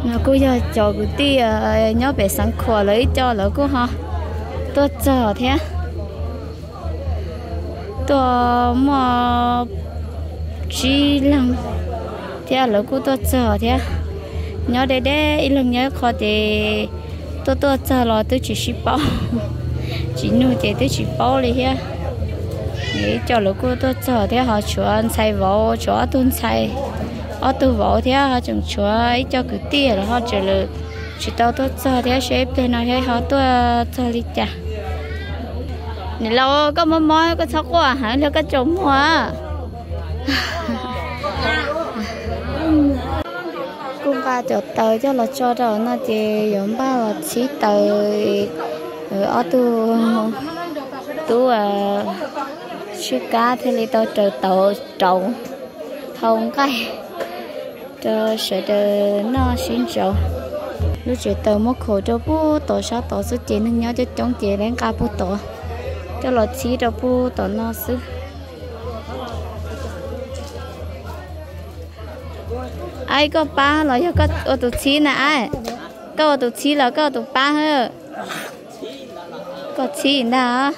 No kuj yog cov kwv tij nyob pem Xeev Khuam lawv ib co lawv kuj ho tuaj txog thiab. Tuaj muaj tsib leeg thiab lawv kuj tuaj txog thiab. Nyob deb deb ib leeg nyob ib qho ces tuaj tuaj txog los twb tsis sib paub, tsis nug ces twb tsis paub li thiab. Ib co lawv kuj tuaj txog thiab ho tshuav ntxhais vauv, tshuav ob tug ntxhais, ob tug vauv thiab ho tseem tshuav ib co kwv tij los ho tseem lawv tsis tau tuaj txog thiab, seb ib pliag no thiab ho tuaj txog li cas. Niam laus, koj mob mob koj txhob quaj heev li koj tsaus muag. Kuj nqa cov taws coj los tso rau no ces yuav npaj los txhib taws. Ob tug tub Tswj Kab thiaj li tau raws taws rauv hau nqaij rau sawv daws noj sib ntsaud. Lub tsev taws muab khaus rau puag tod sab tod xwb ces neeg nyob coob coob ces lawv nqa puag tod coj los txhib rau puag tom no xwb. Aib, koj pab los yog koj ua tus txhib na aib? Koj ua tus txhib los koj ua tus pab? Koj txhib ntag.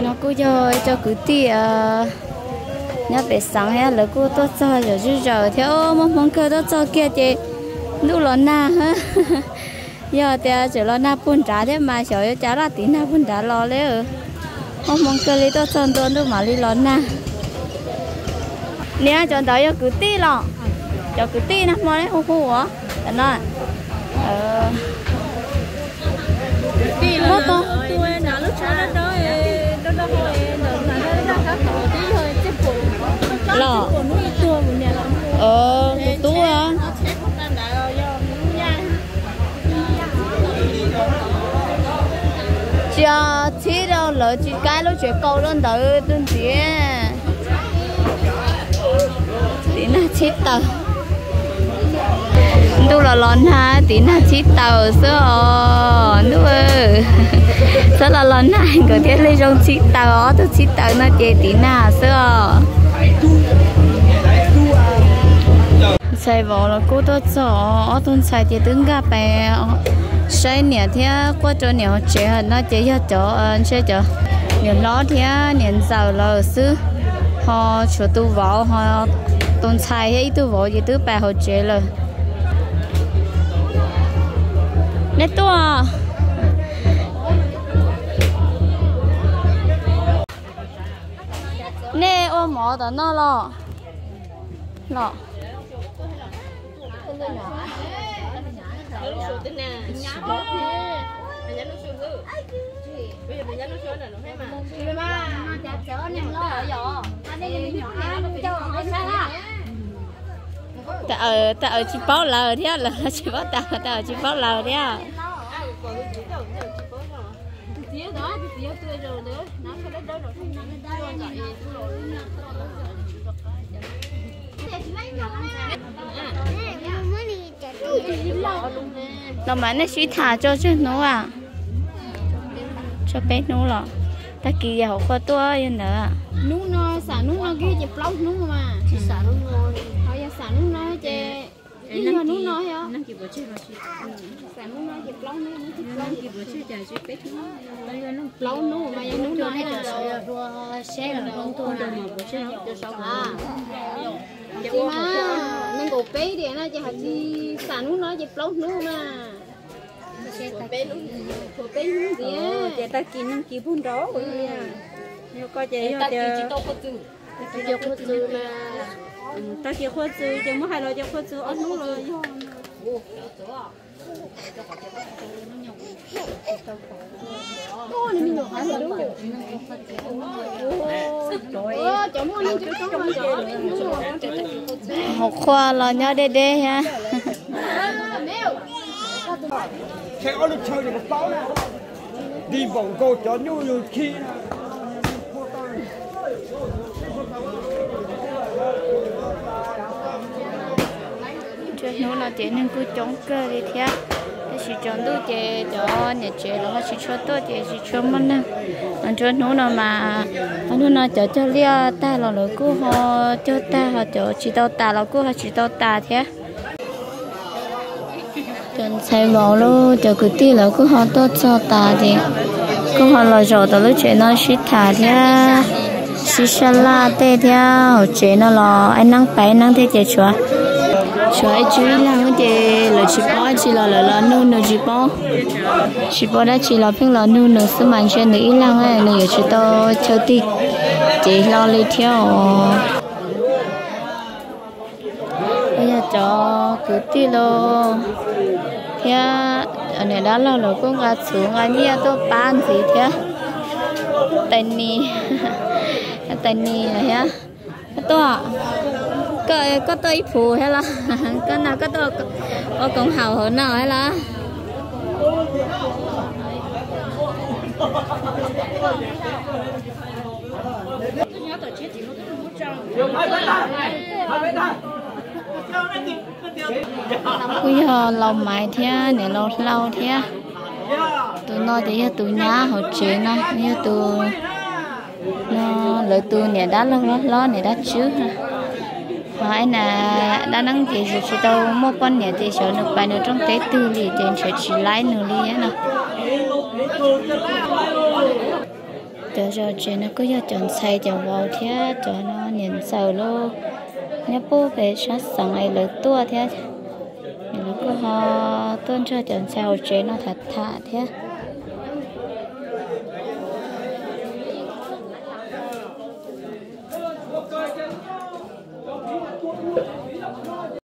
No kuj yog cov kwv tij nyob pem xeev thiab lawv kuj tuaj txog zom zuj zaws thiab. Muaj hmoo kawg tuaj txog kiag ces ntuj los nag. Yog tias tseem los nag puag nrad thiab mas xyov yuav cas laj tiv nag puag nrad los li. Muaj hmoo kawg li tuaj txog ntua ntuj mam li los nag. Niam, cov ntawd yog kwv tij los? Cov kwv tij nag hmo neb hu hu ua no. Los, tus tub. Tsis txhib rau lawv tsis kaib lub tsev kaus rau ntawd tus ntxiv. Tiv nag txhib taws. Ntuj los los nag tiv nag txhib taws xwb os ntuj. Txhob los los nag nkawd thiaj li zoo txhib taws, ob tug txhib taws no ces tiv nag xwb os. Ntxhais vauv los kuj tuaj txog, ob tug ntxhais ces twb nkag pais saib niam thiab quaj rau niam hauv tsev no ces yog cov ntshe cov niam hlob thiab niam ntxawm lawm xwb, ho tshuav tus vauv ho tus ntxhais thiab ib tug vauv ces twb pais hauv tsev lawm. Nej tuaj, nej ua mov tom no los? Los. Tab aws tsis paub lawm thiab, lawv tsis paub tas, tab aws tsis paub lawm thiab. Los mas nej sib tham tso tsawg hnub a? Tso peb hnub los? Tag kis yog hauv qhua tuaj yog ntawd? Hnub no, xam hnub no kiag ces plaub hnub mas. Ho yog xam hnub no ces ib yog hnub no yog. Xam hnub no ces plaub hnub, plaub hnub mas yog hnub no. Ces mas nees nkaum peb diam no ces hais tias xam hnub no ces plaub hnub mas. Peb hnub ntxiv ces tag kis neeg kis puag nraud. Yog koj ces yog tias tag kis qhua txws ces muab hais los ces qhua txws ob hnub los yog. Hauv qhua los nyob deb deb thiab. Di npaum nkaus cov nyuj yug khi. Hnub no ces neeg kuj coob kawg li thiab, tab sis tsaus ntuj ces cov niam tsev los ho tsis tshua tuaj ces tsis tshua muaj neeg. Los nruab hnub no mas, hnub no cov cog liaj tag los lawv kuj ho cog tag, ho cov tsis tau tas los kuj ho tsis tau tas thiab. Cov ntxhais vauv los cov kwv tij lawv kuj ho tuaj txog tas ces kuj ho los zaum tom lub tsev no sib tham thiab sib sab laj tej thiab. Hauv tsev no los ib neeb pais ib neeb thiab ces tshuav, tshuav ib tug ib leeg ces lawv tsis paub dab tsi los lawv los nug nws tsis paub, tsis paub dab tsi los pheej los nug nws xwb mas ntshe nws ib leeg nws yuav tsis tau chaw tig cev hlo li thiab os. Yog cov kwv tij los thiab niam dab laug los kuj nqa txhuv nqa nyiaj tuaj pab ntxiv thiab. Tais Nis, Tais Nis thiab. Koj tuaj, koj tuaj ib phuv thiab los? Koj no koj tuaj ua koom haum hauv no thiab los? Kuj yog Laus Maiv thiab niam Laus Hlau thiab. Tus no ces yog tus nyab hauv tsev no, yog tus no lawv tus niam dab laug hlob hlob niam dab tswb no. Ho ib na dab neeb ces tsis tau muaj poj niam ces xyov nws pais nws rooj teb twg li ces ntshe tsis laib nws li no. Cov zos tsev no kuj yog cov ntxhais cov vauv thiab cov no niam ntxawm lauj, nyob puag pem sab xeev es lawv tuaj thiab. Lawv kuj ho tuaj nrog cov ntxhais hauv tsev no tham tham thiab.